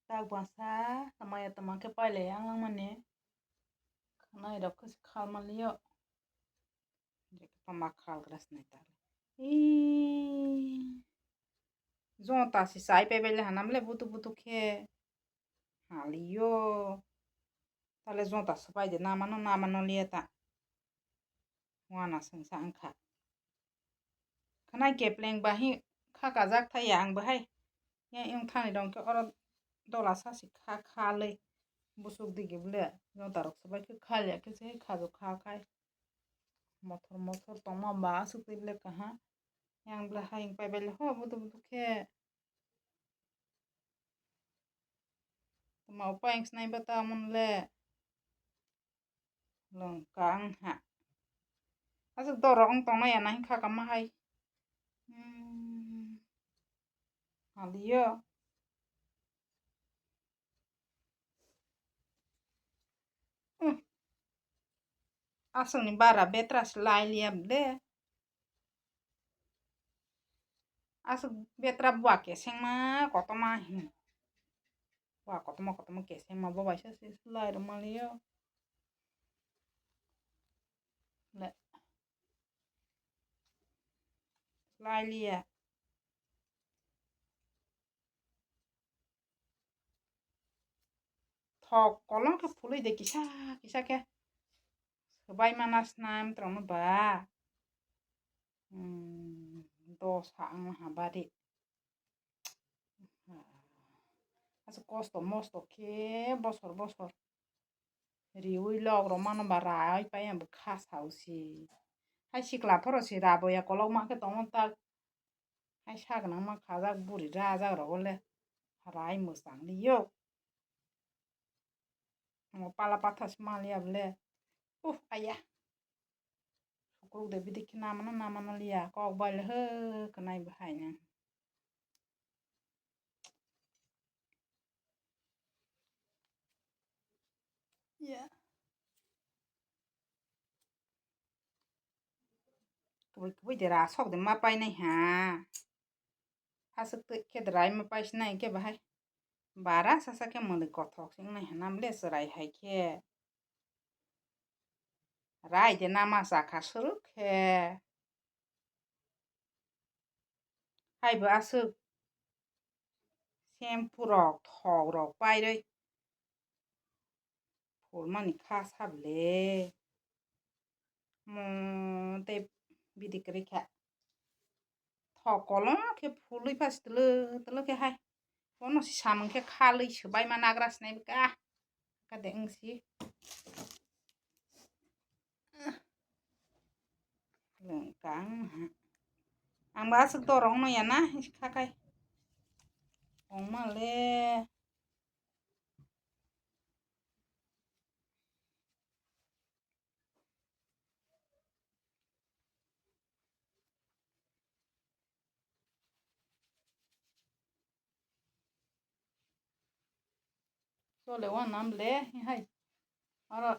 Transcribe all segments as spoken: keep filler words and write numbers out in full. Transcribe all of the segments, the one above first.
Tak bwsa, tama ya tama khe pailai ang langmani. Khwnai rok khe khal manliyo. Tama khal gra sinai ta. Ee. Jota si sai pe bele hanam le butu butu khe. Haliyo. Tale jota swpai de namano namano liya ta. Wana sengsa wngkha. Khwnai kepleng ba hi kha kajak thai ya ang bahai. Ya yung thani dong khe oro dola sasi kha kha le. Busuk digi bole jota rok swpai khe kha liya khe se kha jo kha khai. Mothor mothor tongma ba aswk twi le kaha. Yang bole hai wng pai bele ho butu butu khe. Tama upai wng sinai ba ta mun le. Lwng ka wng ha. Aswk dorok wng tongna ya na hinkha kama hai. Hmm. Haliyo. Hmm. Aswkni bara betra se lai liya bole. Aswk betra bua kesengma kotorma hin. Bua kotorma kotorma kesengma bo baisa se slai rwma liyo. Le. Slai liya. Thok kolom khe phulwi de kisa kisa khe. Swbai mana snam tongno ba. Hmm, dosa ang ha bari. Asa kosto mosto khe bosor bosor. Riwi log rok mano ba rai pai ang bo kha sausi. Hai sikla phoro si rabo ya kolok ma khe tongo tak. Hai sa gwnang ma khajak buri rajak rogo le rai mwchang liyo. Omo pala pathas maliya bole. Uf, aya. Sukruk de bidi khe namano namano liya. Kok bai le he kwnai bahai nang. Ya. Kubui kubui de ra sok de ma painai ha. Aswk twi khe dwrai ma paisi nai khe bahai. Bara sasa khe mwlwi kothok se wngnai hwnam le chwrai hai khe. Rai de nama chakha swrwk khe. Haibo aswk shampoo rok thok rok pairwi. Phulmani kha sable. Mo tei bidi kwrwi kha. Thok kolom khe phulwi phas tolo tolo khe hai. Bono si samung khe khalwi swbai ma nagra sinai bwkha. Kade wng si. Lwng kang ha. Ang ba aswk dorong no ya na kha khai. Ong ma le. Chole wanam le hai. Oro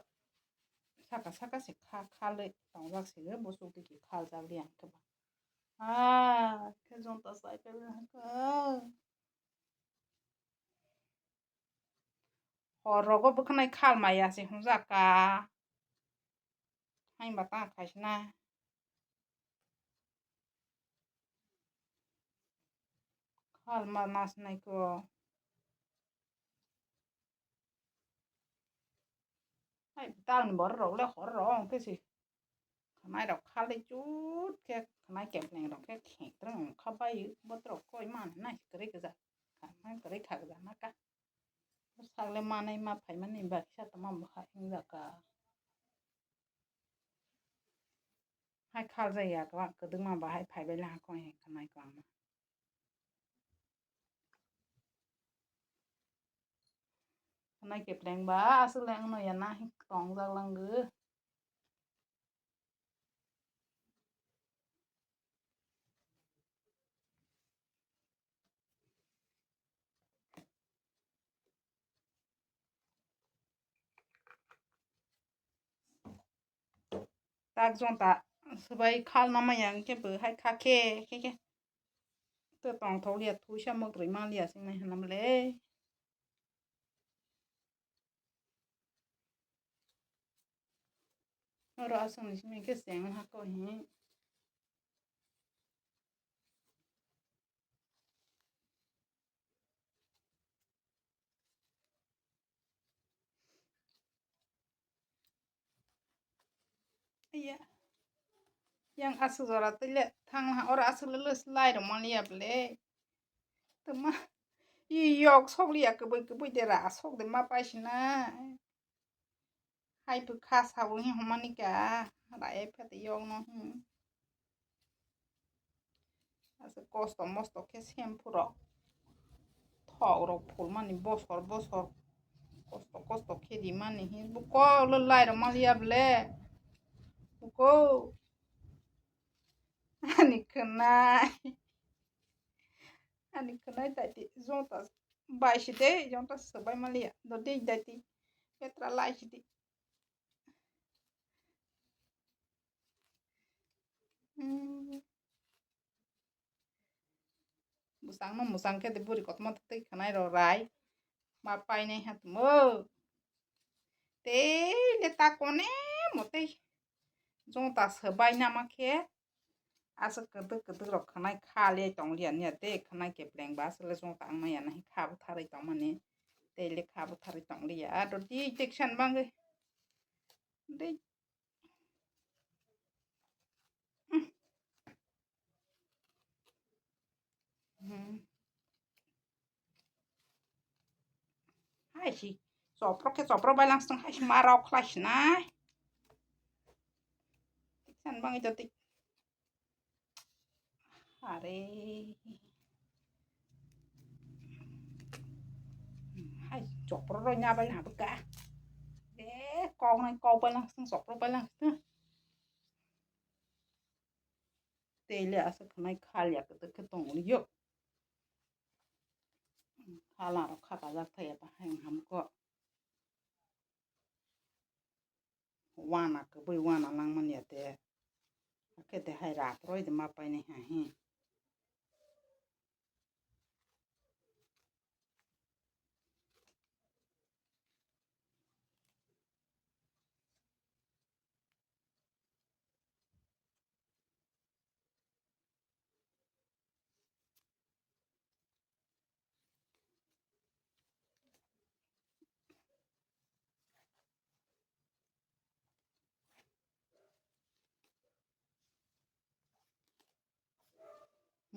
saka saka se kha khalwi tongjak se busuk digi khaljak liya khe ba. Ah, khe jonta sai pe. Hor rogo bwkhanai khal maya se hwnjak ka. Hai ba ta khaisna. Khal ma nas nai ko. Hai ta ni bor rok le hor rok khe se. Khanai rok khal le chut khe khanai kepleng rok khe kheng trang kha bai botrok koi man nai kwrwi kwja. Khanai kwrwi kha kwja na ka. Sakle manai ma phaimani baksa tongma bwkha wngjakha. Hai khaljaya kwbang kwdwkma bahai phaibai laha kong hai khanai kwbangma. Khanai kepleng ba aswk le wngno ya na hai tongjak langw. Tak jonta swbai khalna maya hwnkhe bo hai kha khe khe khe. To tongthok liya thuisa mwkrwi man liya se nai hwnam le. Oro aswk ni simi khe cheng hako hi. Iya. Yang aswk jora twi le thang ha, oro aswk le le slai rok man liya bwle. Tama. I yok sok liya kwbwi kwbwi de ra sok de ma paisina. Hai bwkha sabo hi hwnmani kha, rai phet yokno hi. Aswk kosto mosto khe shampoo rok, thok rok phulmani bosor bosor, kosto kosto khe rimani hi. Buko le lai rok maliya ble, buko ani khwnai. Ani khwnai daiti jonta bai si de, jonta swbai maliya. Dodi daiti petra lai si di. Hmm. Bwsang no mwsang khe de buri kotorma twi khwnai rw rai. Ma painai ha tumo. Tei le ta kone mo tei. Jonta swbai nama khe. Aswk kwdwk kwdwk rok khwnai kha le tong liya niya tei khwnai kepleng ba aswk le jonta wng maya nai kha bwtharwi tong mani. Tei le kha bwtharwi tong liya. Ado di teksan bangwi. Dei. Hmm. Hai si, choprok khe choprok bai lang song hai si ma rok khlai si nai. Tik san bang ito tik. Are. Hai choprok rok nya bai lang bwkha. Eh, kok nai kok bai lang song choprok bai lang song. Tei le aswk khwnai khal ya kwtwk khe tong liyo. Khala rok kha kajak thaya bahai wng hamkho. Wana kwbwi wana langmani ya te. Hakhe de hai rap roi de ma painai ha hi.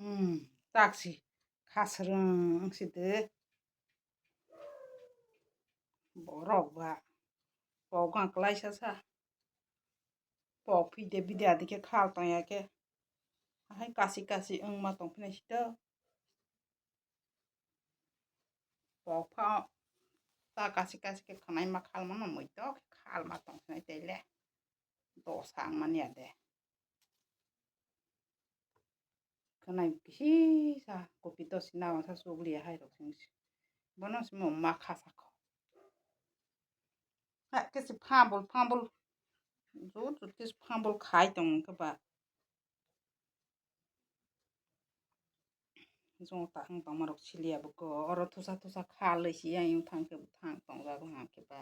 Hmm, taksi khasrwng si de. Borok ba. Pok ang klaisa sa. Pok phi de bidi adi khe khal tong ya khe. Ahai kasi kasi wng ma tong phina si do. Pok pha ta kasi kasi khe khwnai ma khal mano mui to khe khal ma tong phina tei le. Dosa ang mani ya de. Khwnai kisa kopi to sina wngsa chukliya hai rok sing si. Bono simo ma kha sakho. Ha kisi phambul phambul. Jut jut kisi phambul khai tong khe ba. Jong ta ang tong marok siliya buko oro thusa thusa kha lei si yang yung thang khe thang tong jago ha khe ba.